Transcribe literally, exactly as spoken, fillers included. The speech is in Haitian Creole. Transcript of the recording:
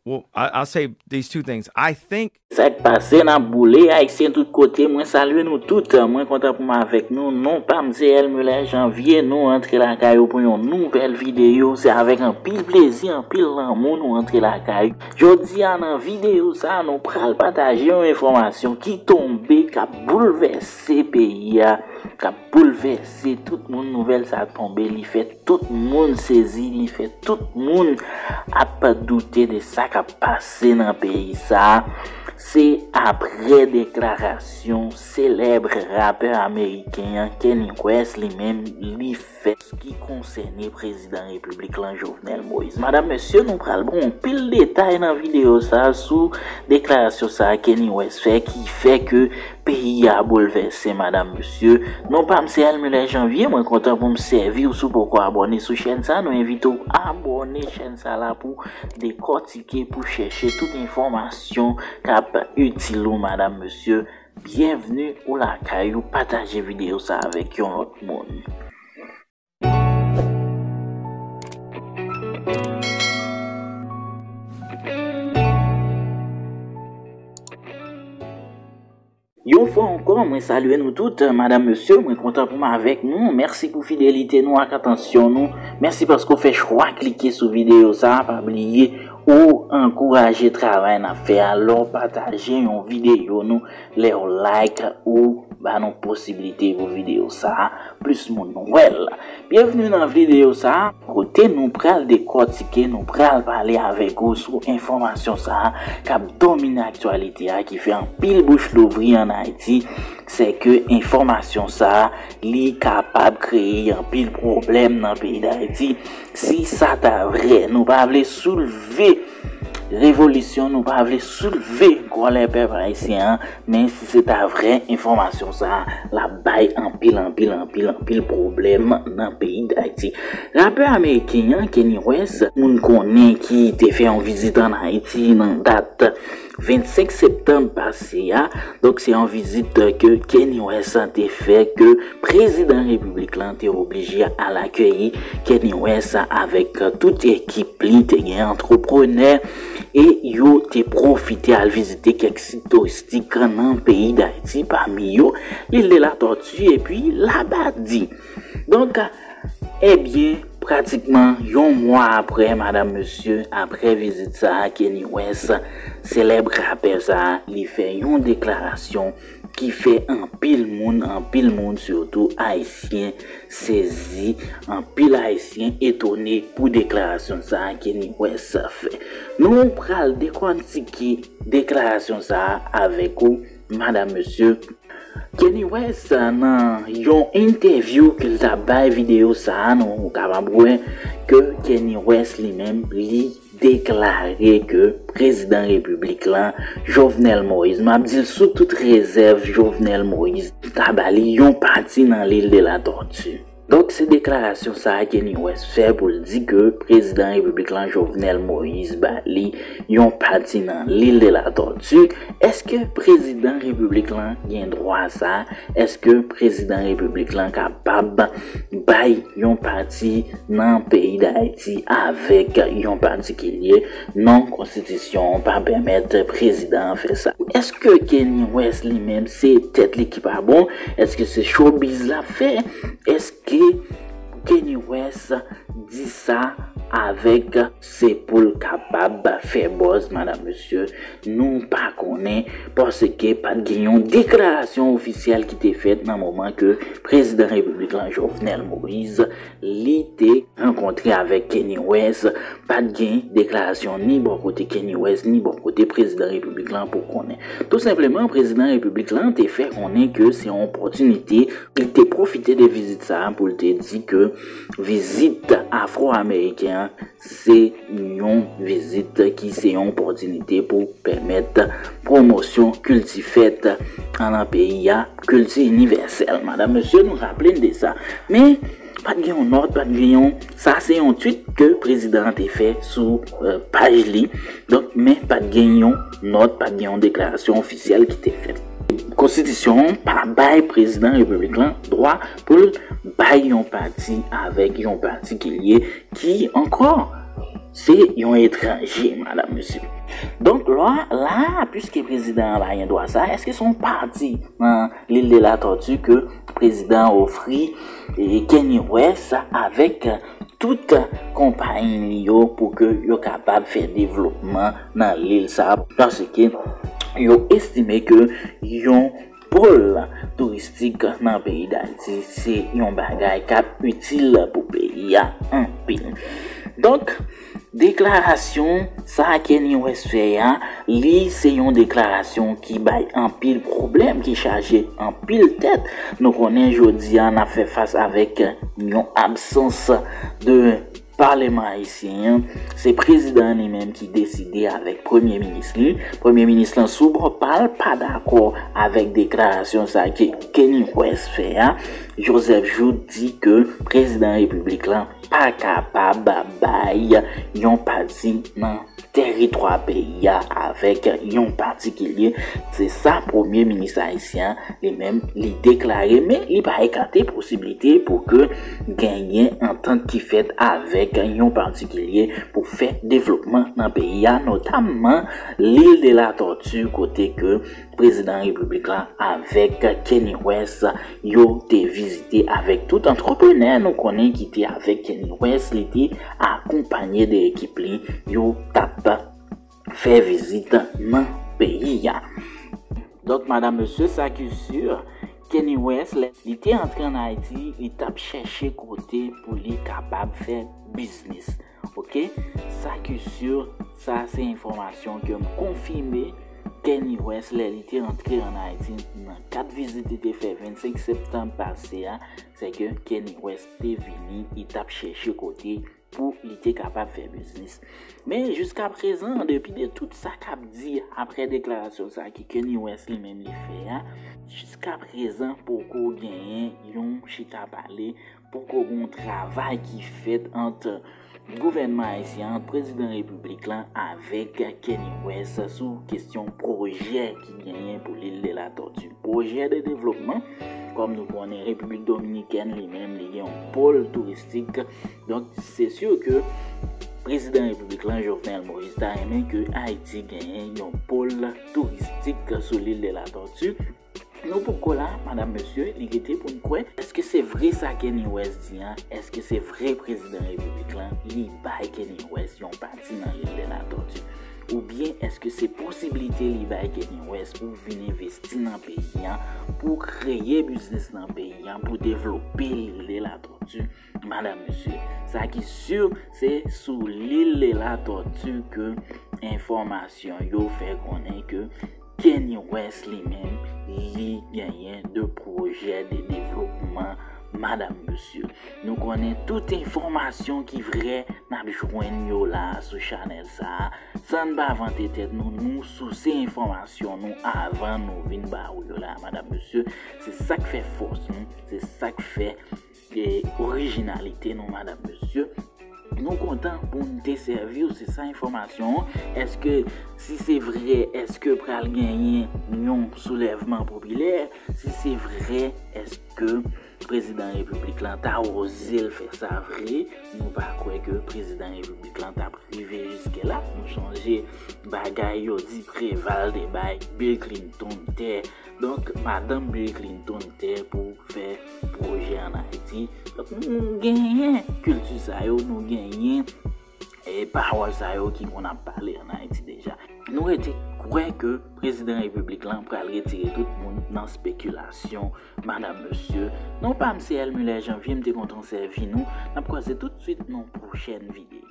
Well, I, I'll say these two things. I think Sa k pase, n ap boule, Ayisyen tout kote, mwen salye nou tout. Mwen kontan pou m avèk nou. Non pa m se Elmuler Janvier, nou antre lakay ou pou yon nouvèl videyo. Se avèk anpil plezi, anpil lanmou nou antre lakay. Jodi a nan videyo sa, nou pral pataje yon enfòmasyon ki tonbe, k ap boulvèse peyi a, k ap boulvèse tout moun. Nouvèl sa tonbe, li fè tout moun sezi, li fè tout moun ap doute de sa k ap pase nan peyi sa. Se apre deklarasyon selèb rapè ameriken an, Kanye West, li menm, li fè ki konsène prezidan repiblik lan, Jovenel Moïse. Madanm, mesye, nou pral ba w anpil detay nan videyo sa sou deklarasyon sa Kanye West fè, ki fè ke peyi a boulvèse, madanm, mesye. Non pa m se Elmuler Janvier, mwen kontan pou m sèvi w. Si w poko abòne sou chèn sa, nou envite w abòne chèn sa la pou dekòtike, pou chèche tout enfòmasyon k ap itil ou, madanm, mesye. Byenvni ou lakay ou, pataje videyo sa avèk yon lòt moun. Yon fwa ankò, mwen salye nou tout, madanm, mesye, mwen kontan pou m avèk nou. Mèsi pou fidelite nou ak atansyon nou. Mèsi paske w fè chwa klike sou videyo sa a. Pa bliye, ou ankouraje travay n ap fè a lè w pataje yon videyo nou, lè w like, ou ba nou posiblite pou videyo sa a plis moun wè l. Byenvni nan videyo sa a, kote nou pral dekòtike, nou pral pale avèk ou sou enfòmasyon sa a k ap domine aktyalite a, ki fè anpil bouch louvri ann Ayiti. Se ke enfòmasyon sa a, li kapab kreye anpil pwoblèm nan peyi Dayiti. Si sa ta vrè, nou pa vle soulve revolisyon, nou pa vle soulve kòlè pèp ayisyen an, men si se ta vrè, enfòmasyon sa a, l ap bay anpil, anpil, anpil, anpil pwoblèm nan peyi Dayiti. Rapè ameriken an, Kanye West, moun konnen, ki te fè yon vizit ann Ayiti nan dat vennsenk septanm pase a. Donk, se yon vizit ke Kanye West te fè, ke prezidan repiblik lan te oblije al akeyi Kanye West avèk tout ekip li. Te gen antreprenè e yo te pwofite al vizite kèk sit touristik nan peyi Dayiti, pami yo Lil de la Tòti epi Labadi. Donk, ebyen, pratikman yon mwa apre, madanm, mesye, apre vizit sa a, Kanye West, selèb rapè sa a, li fè yon deklarasyon ki fè anpil moun, anpil moun, sitou ayisyen, sezi, anpil ayisyen etone pou deklarasyon sa a Kanye West fè. Nou pral dekòtike deklarasyon sa a avèk ou, madanm, mesye. Kanye West, nan yon entèvyou ke l t ap bay, videyo sa a, nou kapab wè ke Kanye West li menm, li deklare ke prezidan repiblik lan, Jovenel Moïse, m ap di l sou tout rezèv, Jovenel Moïse ta ba li yon pati nan Lil de la Tòti. Donk, se deklarasyon sa a Kanye West fè pou l di ke prezidan repiblik lan, Jovenel Moïse, ba li yon pati nan Lil de la Tòti. Èske prezidan repiblik lan gen dwa sa a? Èske prezidan repiblik lan kapab bay yon pati nan peyi Dayiti avèk yon patikilye? Non, konstitisyon an pa pèmèt prezidan an fè sa. Èske Kanye West li menm, se tèt li ki pa bon? Èske se showbiz l ap fè? Èske Kanye West di sa avèk, se pou l kapab fè buzz, madanm, mesye? Nou pa konnen, paske pa t gen yon deklarasyon ofisyèl ki te fèt nan moman ke prezidan repiblik lan, Jovenel Moïse, li te rankontre avèk Kanye West. Pa t gen deklarasyon ni bò kote Kanye West, ni bò kote prezidan repiblik lan pou konnen. Tou senpleman, prezidan repiblik lan te fè konnen ke se yon opòtinite, li te pwofite de vizit sa a pou l te di ke vizit afwo-ameriken an se yon vizit ki se yon opòtinite pou pèmèt pwomosyon kilti fèt nan peyi a, kilti inivèsèl. Madanm, mesye, nou raple n de sa. Men, pa t gen yon nòt, pa t gen yon, sa se yon tweet ke prezidan an te fè sou, euh, paj li. Donk, men pa t gen yon nòt, pa t gen yon deklarasyon ofisyèl ki te fèt. Konstitisyon an pa bay prezidan repiblik lan dwa pou l bay yon pati avèk yon patikilye ki ankò Se yon etranje, madanm, mesye. Donk, la, la, piske prezidan an pa gen dwa sa, èske se yon pati nan Lil de la Tòti ke prezidan an ofri e, Kanye West avèk tout konpayi li yo pou ke yo kapab fè devlopman nan lil sa a, paske yo estime ke yon pòl touristik nan peyi Dayiti se yon bagay k ap itil pou peyi a anpil. Donk, deklarasyon sa a Kanye West fè a, li se yon deklarasyon ki bay anpil pwoblèm, ki chaje anpil tèt. Nou konnen jodi a n ap fè fas avèk yon absans de Palèman ayisyen an, se prezidan an li menm ki deside avèk premye minis li. Premye minis lan sou bò pa l pa dakò avèk deklarasyon sa a ke Kanye West fè a. Joseph Jouthe di ke prezidan repiblik lan pa kapab bay yon pati nan teritwa peyi a avèk yon patikilye. Se sa premye minis ayisyen an li menm li deklare, men li pa ekate posiblite pou ke genyen antant ki fèt avèk yon patikilye pou fè devlopman nan peyi a, notamman Lil de la Tòti, kote ke prezidan repiblik la avèk Kanye West yo te vizite avèk tout antreprenè nou konnen ki te avèk Kanye West, li te akonpanye de ekip li, yo t ap fè vizit nan peyi a. Donk, madanm, mesye, sa ki si, Kanye West, lè li te antre ann Ayiti, li t ap chèche kote pou li kapab fè biznis. Oke? Sa ki si, sa se enfòmasyon ke m konfime. Kanye West, lè li te antre ann Ayiti, nan kad vizit li te fè vennsenk septanm pase a, se ke Kanye West te vini, li t ap chèche kote pou li te kapab fè biznis. Men jiska prezan, an depi de tout sa k ap di apre deklarasyon sa ki Kanye West li menm li fè a, jiska prezan poko genyen yon chita pale, poko gen yon travay ki fèt ant gouvènman ayisyen an, ant prezidan repiblik lan avèk Kanye West sou kesyon pwojè ki genyen pou Lil de la Tòti. Pwojè de devlopman, kòm nou konnen Repiblik Dominikèn li menm li gen yon pòl touristik. Donk, se si ke prezidan repiblik lan, Jovenel Moïse, ta renmen ke Ayiti genyen yon pòl touristik sou Lil de la Tòti. Nou poko la, madanm, mesye, li rete pou n kwè. Èske se vre sa Kanye West di an? Èske se vre prezidan repiblik lan, li bay Kanye West yon pati nan Lil de la Tòti? Oubyen èske se posiblite li bay Kanye West pou vin envesti nan peyi an, pou kreye biznis nan peyi an, pou devlope Lil de la Tòti? Madanm, mesye, sa ki si, se sou Lil de la Tòti ke enfòmasyon yo fè konnen ke Kanye West li menm, li genyen de pwojè de devlopman, madanm, mesye. Nou konnen tout enfòmasyon ki vrè, n ap jwenn yo la sou chanèl sa a. San n pa vante tèt nou, nou souse enfòmasyon nou avan nou vin ba ou yo la, madanm, mesye. Se sa k fè fòs nou, se sa k fè e orijinalite nou, madanm, mesye. Nou kontan pou n te sèvi w, se sa enfòmasyon an. Èske, si se vre, èske pral genyen yon soulèvman popilè? Si se vre, èske prezidan repiblik lan ta oze l fè sa vre? Nou pa kwè ke prezidan repiblik lan t ap rive jiske la. Nou sonje bagay yo di Preval te bay Bill Clinton tè. Donk, madanm Bill Clinton tè pou fè pwojè ann Ayiti. Donk, nou genyen kilti sa yo, nou genyen e pawòl sa yo ki konn ap pale ann Ayiti deja. Nou rete kwè ke prezidan repiblik lan pral retire tout moun nan spekilasyon, madanm, mesye. Non pa m se L Muller Janvier, m te kontan sèvi nou. N ap kwaze tout swit nan yon pwochèn videyo.